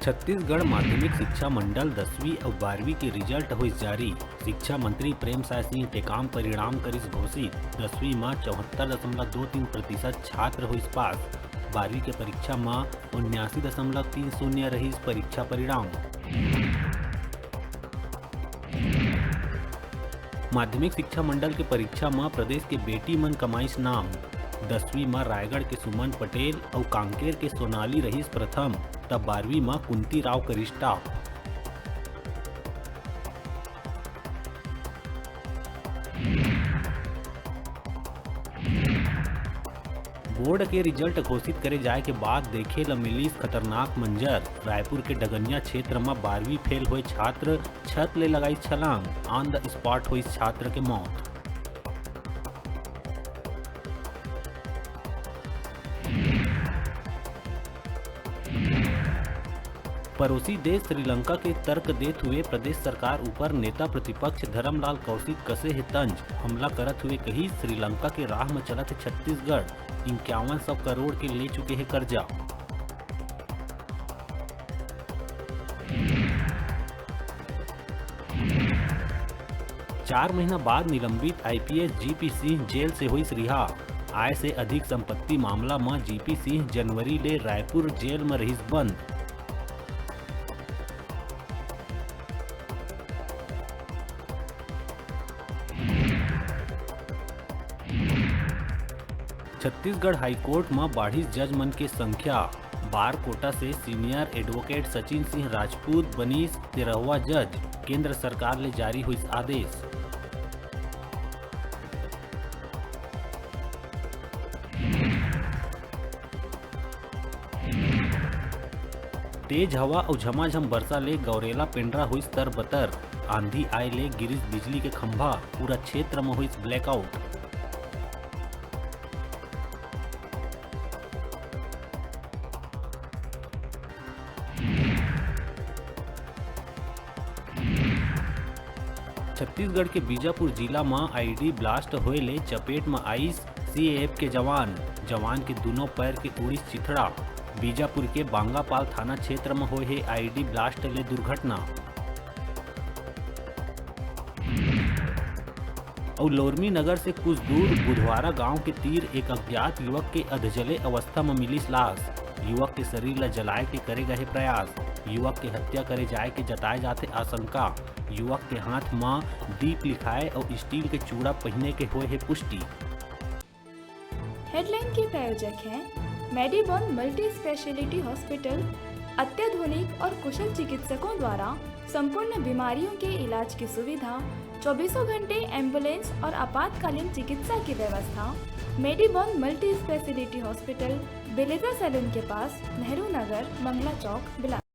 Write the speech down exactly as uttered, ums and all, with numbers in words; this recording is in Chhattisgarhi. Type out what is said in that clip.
छत्तीसगढ़ माध्यमिक शिक्षा मंडल दसवीं अउ बारहवीं के रिजल्ट होइस जारी। शिक्षा मंत्री प्रेमसाय सिंह टेकाम परिणाम करिस घोषित। दसवीं म चौहत्तर दशमलव दो तीन प्रतिशत छात्र होइस पास। बारहवीं के परीक्षा म उन्यासी दशमलव तीन शून्य रहिस परीक्षा परिणाम। माध्यमिक शिक्षा मंडल के परीक्षा म प्रदेश के बेटी मन कमाइस नाम। दसवीं म रायगढ़ के सुमन पटेल अउ कांकेर के सोनाली रहिस प्रथम, त बारहवीं म कुंती राव करिस टॉप। बोर्ड के रिजल्ट घोषित करे जाए के बाद देखे ल मिलिस खतरनाक मंजर। रायपुर के डगनिया क्षेत्र म बारहवीं फेल होए छात्र छत ले लगाइस छलांग, on the spot होइस छात्र के मौत। पड़ोसी देश श्रीलंका के तर्क देत हुए प्रदेश सरकार ऊपर नेता प्रतिपक्ष धरमलाल कौशिक कसे हे तंज। हमला करत हुए कहिस, श्रीलंका के राह म चलत हे छत्तीसगढ़, इक्यावन सौ करोड़ के ले चुके हे कर्जा। चार महीना बाद निलंबित आईपीएस जीपी सिंह जेल से होइस रिहा। आय से अधिक संपत्ति मामला म जीपी सिंह जनवरी ले रायपुर जेल म रहिस बंद। छत्तीसगढ़ हाईकोर्ट म बाढ़िस जज मन के संख्या। बार कोटा से सीनियर एडवोकेट सचिन सिंह राजपूत बनिस तेरहवाँ जज, केंद्र सरकार ले जारी होइस आदेश। तेज हवा अउ झमाझम बरसा ले गौरेला पेंड्रा होइस तरबतर। आंधी आए ले गिरिस बिजली के खंभा, पूरा क्षेत्र म होइस blackout। छत्तीसगढ़ के बीजापुर जिला म आईईडी ब्लास्ट होए ले चपेट म आइस सीएएफ के जवान। जवान के दूनों पैर के उड़िस चिथड़ा। बीजापुर के बांगापाल थाना क्षेत्र म होए हे आईईडी ब्लास्ट ले दुर्घटना। अउ लोरमी नगर से कुछ दूर बुधवारा गांव के तीर एक अज्ञात युवक के अधजले अवस्था म मिलिस लाश। युवक के शरीर ल जलाए के करे गए प्रयास। युवक के हत्या करे जाए के जताए जाथे आशंका। युवक के हाथ म दीप लिखाए अउ स्टील के चूड़ा पहिने के होए हे पुष्टि। हेडलाइन के प्रायोजक हैं मेडीबॉन मल्टी स्पेशलिटी हॉस्पिटल। अत्याधुनिक और कुशल चिकित्सकों द्वारा संपूर्ण बीमारियों के इलाज की सुविधा, चौबीसों घंटे एम्बुलेंस और आपातकालीन चिकित्सा की व्यवस्था। मेडीबॉन मल्टी स्पेशलिटी हॉस्पिटल, बिलेजा सैलून के पास, नेहरू नगर, मंगला चौक, बिलासपुर।